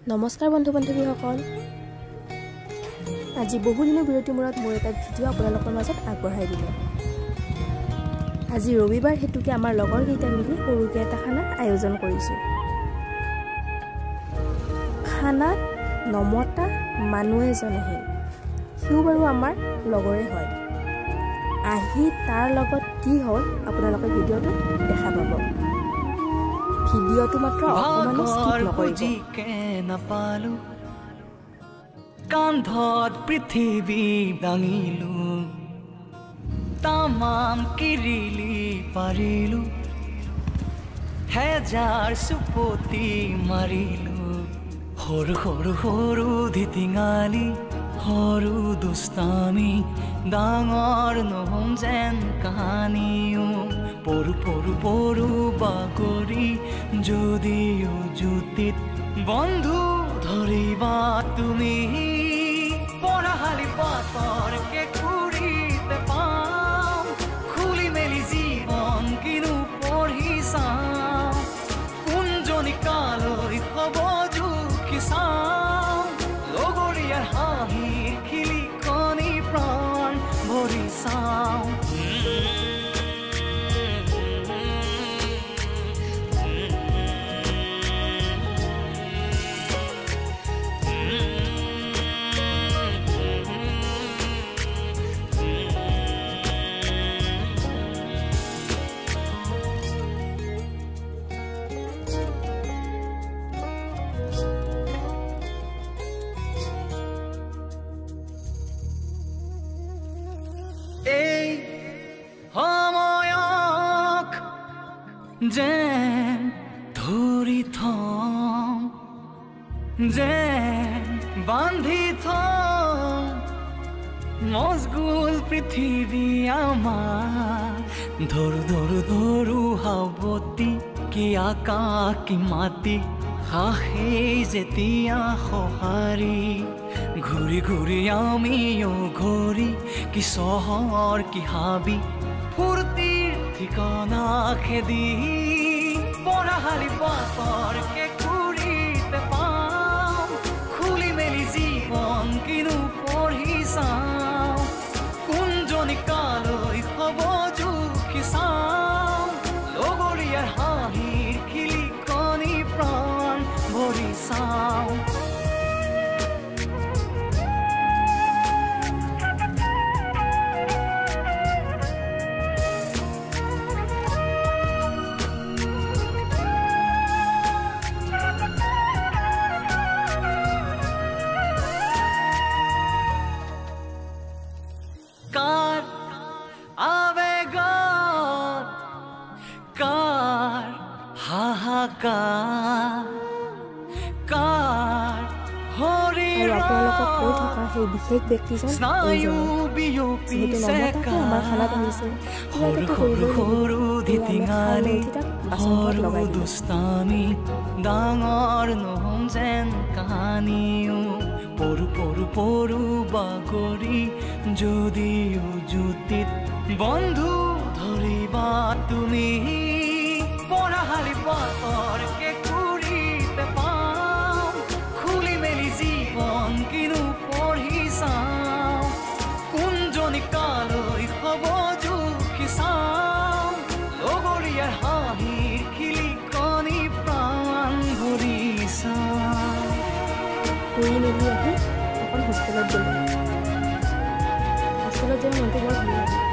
নমস্কাৰ বন্ধু বান্ধৱীসকল, আজি বহুদিনৰ বিৰতিৰ মূৰত মোৰ এটা ভিডিঅ' আপোনালোকৰ মাজত আগবঢ়াই দিলোঁ। আজি ৰবিবাৰ হেতুকে আমাৰ লগৰকেইটা মিলি সৰুকৈ এটা খানাৰ আয়োজন কৰিছোঁ। খানাত নমতা মানুহ এজন আহিল, সিও বাৰু আমাৰ লগৰে হয়। আহি তাৰ লগত কি হ'ল আপোনালোকে ভিডিঅ'টো দেখা পাব। ভিডিঅ'টো মাত্ৰ অকণমানো স্কিপ নকৰিব। নাপালো কান্ধত পৃথিৱী দাঙিলো, তামাম কিৰিলি পাৰিলো, হেজাৰ চুপতি মাৰিলো। সৰু সৰু সৰু ধিতিঙালি, সৰু দুষ্টামি, ডাঙৰ নহ'ম যেন কাহানিও। পৰো পৰো পৰো বাগৰি যদিও জ্যোতিত বন্ধু ধৰিবা তুমি। পঢ়াশালি পাতৰ কেঁকুৰিতে পাম, খুলি মেলি জীৱন কিনো পঢ়ি চাম। কোনজনী কালৈ হ'ব জুখি চাম, লগৰীয়াৰ হাঁহিৰ খিলিকনি প্ৰাণ ভৰি চাওঁ। এই সময়ক যেন ধৰি থম, যেন বান্ধি থম মজগুল পৃথিৱী আমাৰ। ধৰো ধৰো ধৰো সাৱতি, কি আকাশ কি মাটি, হাঁহেই যেতিয়া সঁহাৰি। ঘূৰি ঘূৰি আমিও ঘূৰি, কি চহৰ কি হাবি, ফূৰ্তিৰ ঠিকনা খেদি। পঢ়াশালি পাতৰ কেঁকুৰিতে পাম, খুলি মেলি জীৱন কিনো পঢ়ি চাওঁ। কোনজনী কালৈ হ'ব জুখি চাওঁ, লগৰীয়াৰ হাঁহিৰ খিলিকনি প্ৰাণ ভৰি চাওঁ। কাৰ আৱেগত কাৰ হাহাকাৰ, কাৰ আৰু আপোনালোকক কৈ থকা সেই বিশেষ ব্যক্তিজন স্নায়ু এইজনে। যিহেতু বিয়পিছে নমতাকৈ আমাৰ খানাত আহিছে, কিবা সৰু এটাতো সৰু কৰিবই লাগিব। সৰু সেয়ে আমি খাই ধিতিঙালি, লৈ উঠি তাক বাচনবোৰত সৰু লগাই দিলোঁ। দুষ্টামি, ডাঙৰ নহ'ম যেন কাহানিও। পৰো পৰো পৰো বাগৰি যদিও জ্যোতিত বন্ধু ধৰিবা তুমি। পঢ়াশালি পাতৰ কেঁকুৰিতে পাম, খুলি মেলি জীৱন কিনো পঢ়ি চাওঁ। কোনজনী কালৈ হ'ব জুখি চাওঁ, লগৰীয়াৰ হাঁহিৰ খিলিকনি প্ৰাণ ভৰি চাওঁ। ফুৰি মেলি আহি অকণ হোষ্টেলত গ'লোঁ। হোষ্টেলত যাই মনটো বৰ ভাল লাগিল।